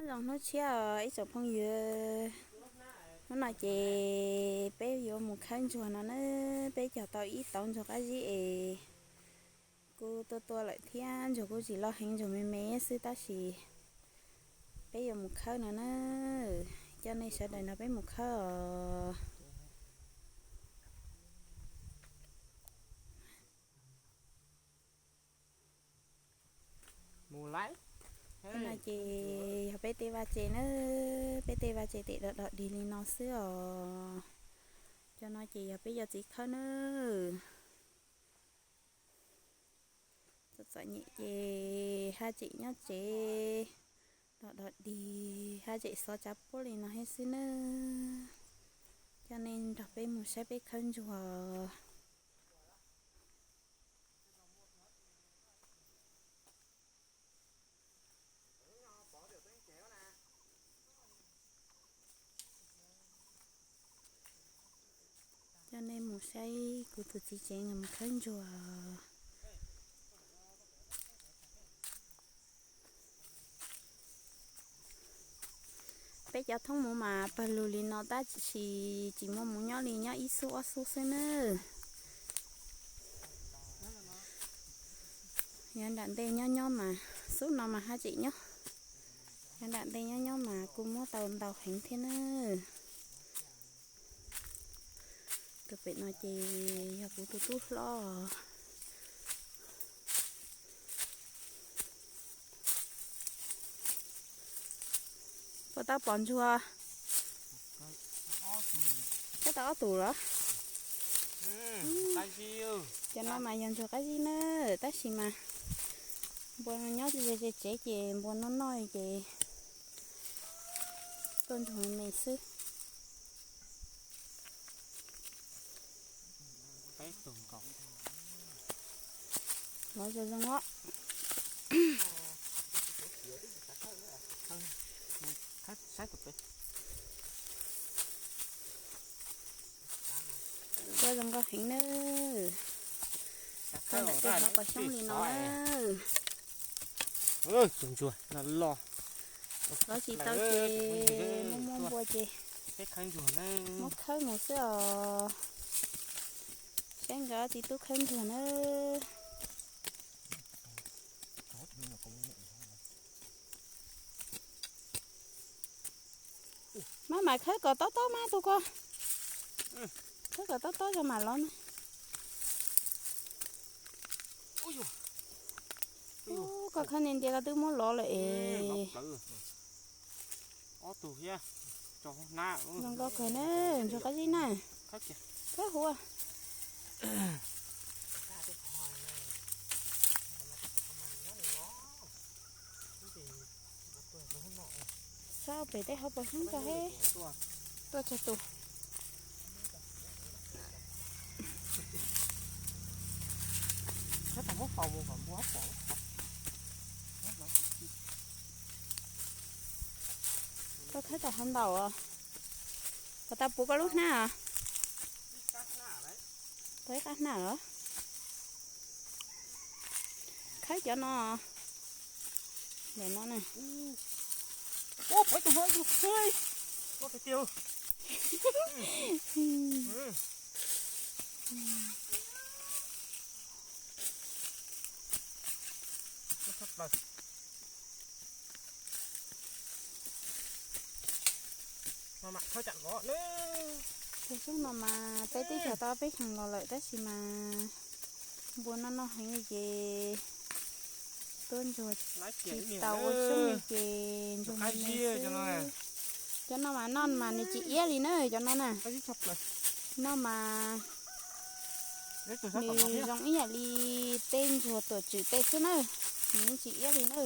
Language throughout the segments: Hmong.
Zoo hnub tshiab os ib tsoom phooj ywg. Hnub no ces peb yuav mus khawb ntsuag no na. Peb cog tau ib tauv ntsuag qab zib es kuj tuaj tuaj lawm thiab, ntsuag kuj tsis loj heev, ntsuag me me xwb tab sis peb yuav mus khawb no na. Coj nej sawv daws nrog peb mus khawb os. Mus lawm. Hnub no ces yog peb tej vaj tse na, peb tej vaj tse tes dog dog dig li no xwb os. Cov no ces yog peb cov txiv khawb na. Txom txom nyem ces haj tseem nyob tsev dog dog dig, haj tseem xov tsav puab li no thiab xwb nawb. Coj nej nrog peb mus saib peb khawb ntsuag. Coj nej mus saib kuv tus txiv tsev nkawd mus khawb ntsuag. Peb cov thoob mus mas pawg lug li no tab sis tsis muaj mus nyob li, nyob ib xub ob xub xwb nawb. Yog nram ntej nyob nyob mas xub no mas haj tseem nyob. Yog nram ntej nyob nyob mas kuj muab tau ntau heev thiab nawb. Tus pem no ces yog kuv tus tub hlob. Puas tau pom ntsuag? Khawb tau ob tug los? Cov no mas yog ntsuag qab zib na, tab sis mas npua nyob ze ze tsev ces npua noj noj ces tuaj ntsuag me xwb. Lov zoo zoo os. Tuaj zoo nkauj heev nawb. Tuaj ntawm tej qhov pas xyoob li no nawb. Tus ntsuag no loj. Lov tsis tau ces muaj muaj npua ces muab khawb mus xwb os. Saib nkawd txiv tub khawb ntsuag nawb. Maj mam khawb kom tob tob maj tug ko. Khawb kom tob tob zoo mam lov na. Ub, koj khawb nti ntiav koj twb muab lov lawm es. Zoo nkauj kawg na, ntsuag qab zib na. Khawb huv. Sab pem tej hauv paus xyoob tso he. Tuaj tsawg tus. Koj khawb tau hov ntaus os. Puas tau puv koj lub hnab os? Tau ib qab hnab los? Khawb cov no. Ntawm no na. Cov xyoob no mas peb twb cog tau peb xyoos los lawm tab sis mas npua noj noj heev li ces tuaj ntsuag tsis tau ua xyoob li ces ntsuag me me xwb. Cov no mas noj mas nws tsis iab li na cov no na. Noj mas nws zoo ib yam li tej ntsuag tuam tswm tej xwb na. Nws yeej tsis iab li na.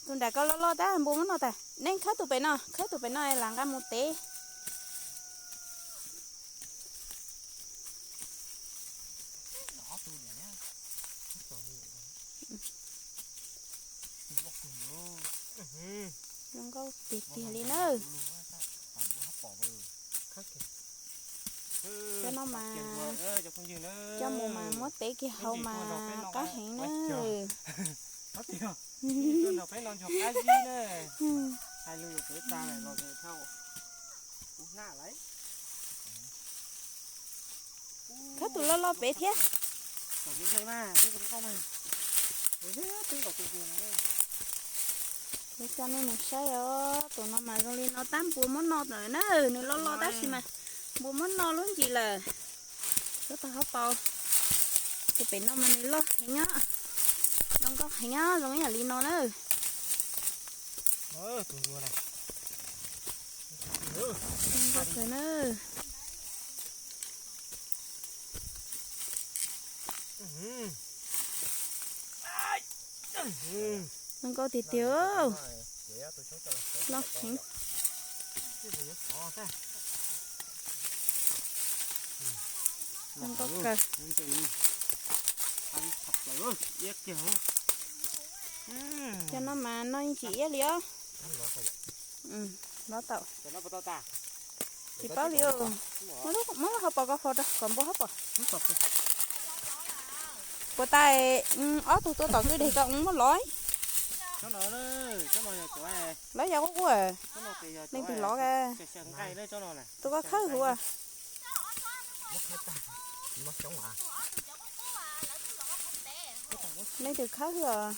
Tus nram koj loj loj tab npua muab noj tas. Neb khawb tus pem no, khawb tus pem no lam nqa mus tev. Zoo nkauj tiag tiag li nawb. Cov no mas coj mus mas muab tev kiag hauv mas qab heev nawb. Tuaj nrog peb no ntsuag qab zib na. Hais lus yuav peb tas los thau. Kuv hnaj lawm. Khawb tus loj loj pem thiab. Kom ntshe mas, peb kom koj mas. Ua twb kom tus ntuag no. Peb coj nej mus saib os, tus no mas zoo li no tab npua muab noj lawm na, nws loj loj tab sis mas npua muab noj lub ntsis lawm. Suav tag hauv paus. Tus pem no mas nws loj heev nyob, zoo nkauj heev nyob, zoo ib yam li no na. Tus ntuag na. Zoo nkauj kawg na. Zoo nkauj tiag tiag. Loj heev. Zoo nkauj kawg. Cov no mas noj yeej tsis iab li os. Lov tau. Tsis paub li os. Muab lub hauv paus ko faus rau kom npua hauv paus. Puas tas ob tug tuaj tom kwj deg ko muab lov. Lov yog quaj quaj. Leej twg lov ka? Tus ko khawb huv. Leej twg khawb os?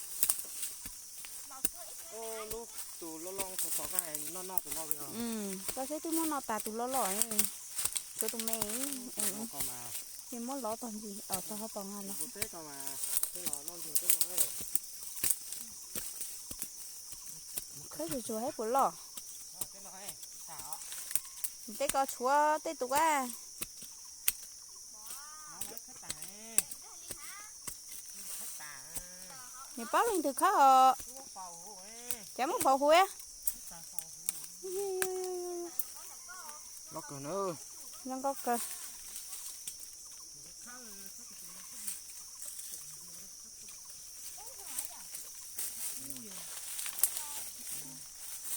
Koj saib twb muab noj tas tus loj loj, tshuav tus me. Ces muab lov tog ntsis, tog hauv paus nqa los. Khawb tsuag tsuag thiab puas loj? Tej ko tshuav tej tus a. Nws paub leej twg khawb os. Ces muab faus huv. Zoo nkauj kawg.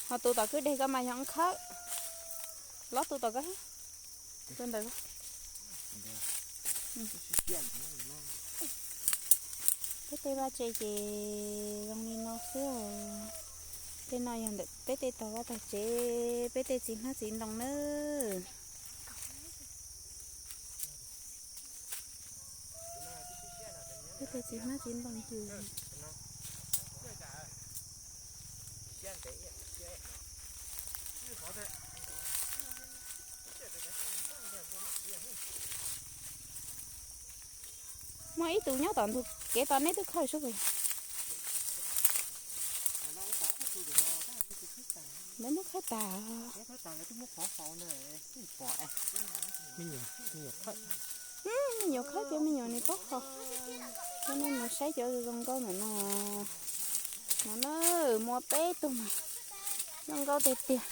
Ho tus tom kwj deg ko mas yog khawb. Lov tus tom ko, tus ntawd. Peb tej vaj tse ces zoo li no xwb os. Tej no yog ntawm peb tej tog vaj tog tsev, peb tej txiv hmab txiv ntoo nawb. Peb tej txiv hmab txiv ntoo ces muaj ib tug nyob tom ntug kev tos neb twb khawb sub pes. Lawv muab khawb tas. Me nyuam khawb cov me nyuam nws paub qhov. Cov nej mus saib cov zoo nkauj ntawm no. No na, muaj peb tug mas zoo nkauj tiag tiag.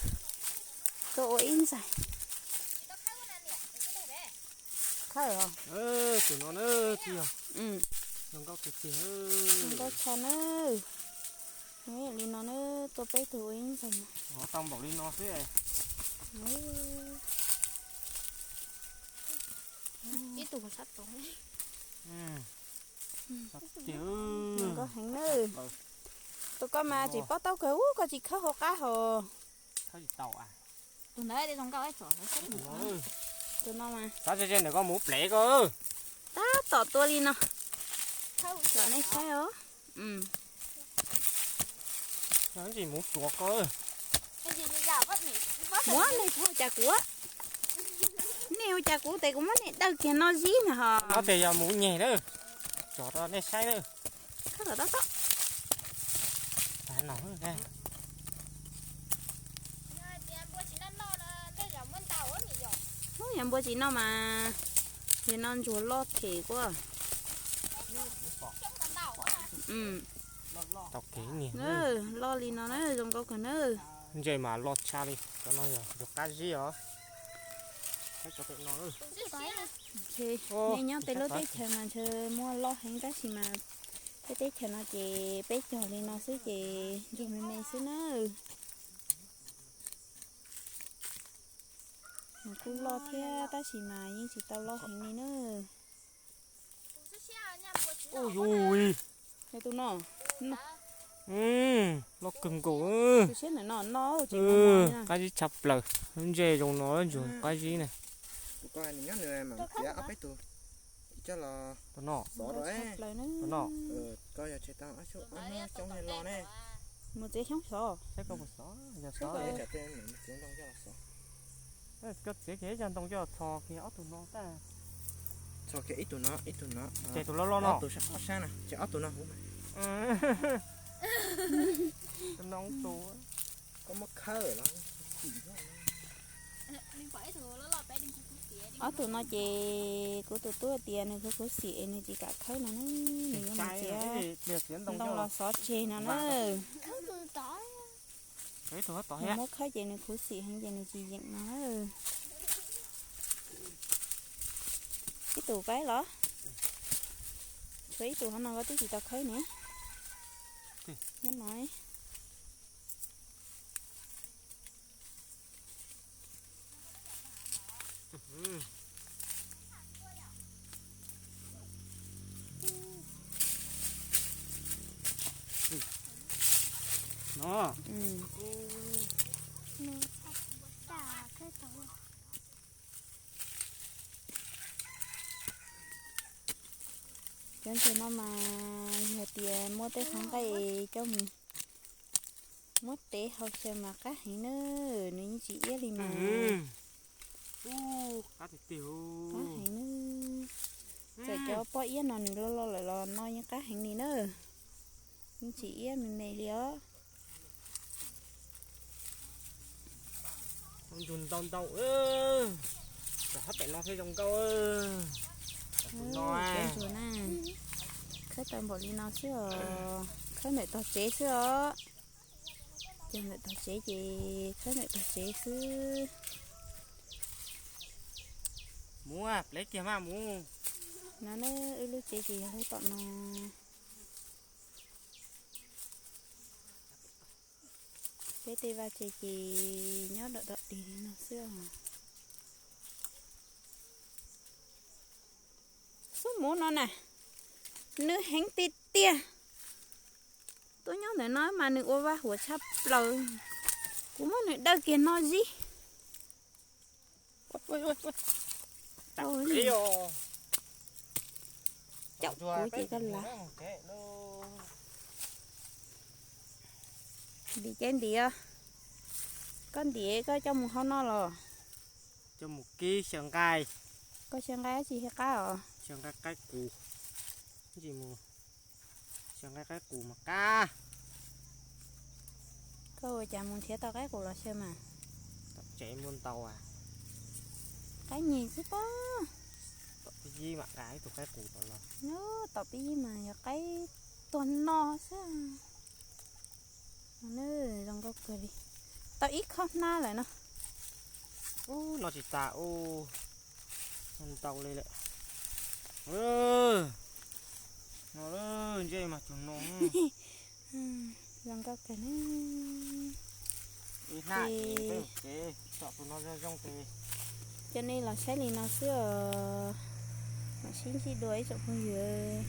Tuaj ua ib ntxaig. Khawb os. Tus no na, tsis yog. Zoo nkauj tiag tiag. Zoo nkauj tshaj na. Li no na, tuaj peb tug ua ib ntxaig. Tau npaum li no xwb. Ib tug sab tod. Zoo nkauj heev na. Tus koj mas tsis paub taub kawg ub, koj tsis khawb hauv qab hos. Tus ntawd zoo nkauj. Tus no mas. Xav ze ze ntawm koj mus plev koj. Tab tom tua li no. Los nej saib os. Tsis mus tsuav koj. Muab nej ua cas kuv, nej ua cas kuv tes kuv muab nej dawj kiag no zib na ho. No tes yog mus nyeg na. Tso rau nej saib na. Khawb tom tab tom. Hnub yog npua tsis noj mas, yog no ntsuag loj them kuj. Tau kev niag. Loj li no na, zoo nkauj kawg na. Ntse mas loj tshaj li, cov no yog ntsuag qab zib os. Nej nyob tej lub teb chaws mas ntshe muaj loj heev tab sis mas tej teb chaws no ces peb cog li no xwb ces ntsuag me me xwb na. Nws kuj loj thiab tab sis mas yeej tsis tau loj heev li na. Tus no, no, Loj kawg nkaus. Qab zib tshaj plaws, lub ntsej zoo no ntsuag qab zib ne. Tus no, tus no. Mus txiav xyoob xov. Koj txiav kiag ib co ntoo coj txhos kiag ob tug no tag. Txhos kiag ib tug no, ib tug no. Ces tus loj loj no. Ob tug sab no, ces ob tug no huv. Tus no tus. Koj muab khawb los. Ob tug no ces kuv tus tub tias nws khuv khuv xim es nws tsis kam khawb no na, nws yuav mus txiav ntoo los xov tseg no na. Nws muab khawb ces nws khuv xim heev ces nws tsis yeem no. Ib tug pab los? Tshuav ib tug hov no koj twb tsis tau khawb ne. Nyob no. No. Cov ntses no mas yog tias muab tej qhov nqaij coj mus muab tev hau xyaw mas qab heev na, nws yeej tsis iab li mas. Qab heev na. Txawm cov pob iab no nws loj loj lawm los no yeej qab heev li na, yeej tsis iab me me li os. Ntsuag ntau ntau, tom hab pem no thiaj zoo nkauj. Cov ntsuag na, khawb tau npaum li no xwb os, khawb ntawm tog tsev xwb os. Cog ntawm tog tsev ces khawb ntawm tog tsev xwb. Mus plev kiag mas mus. No na, wb lub tsev ces yog lub tom no. Peb tej vaj tsev ces nyob dom dom tis li no xwb os. Xub muv no na, nws heev tiag tiag. Tuaj nyob ntawm no mas nws ua vaj huam tshaj plaws. Kuv muab nws dawj kiag no zib. Caum kuv ces koj lav. Ntim ces ntim os. Koj ntim koj coj mus hau noj los? Coj mus kib xyaw nqaij. Koj xyaw nqaij dab tsi thiaj qab os? Xyaw nqaij qaib qus. Tsis mus xyaw nqaij qaib qus mas qab. Koj ua cas mus nrhiav tau qaib qus los xyaw mas? Tom tsev muaj ntau. Qaib nyeg xwb pob. Tom pib yib mam qab ib tug qaib qus tom los. Tom pib yib mas yog qaib tuag no xwb. Zoo nkauj kawg li. Tau ib khob hnab lawm no. Ub, no tsis tas ub. Ntau li lawm. No ntsej mas tsuag no. Zoo nkauj kawg ne. Ces cov nej los saib li no xwb os. Mam sib ntsib dua ib tsoom phooj ywg.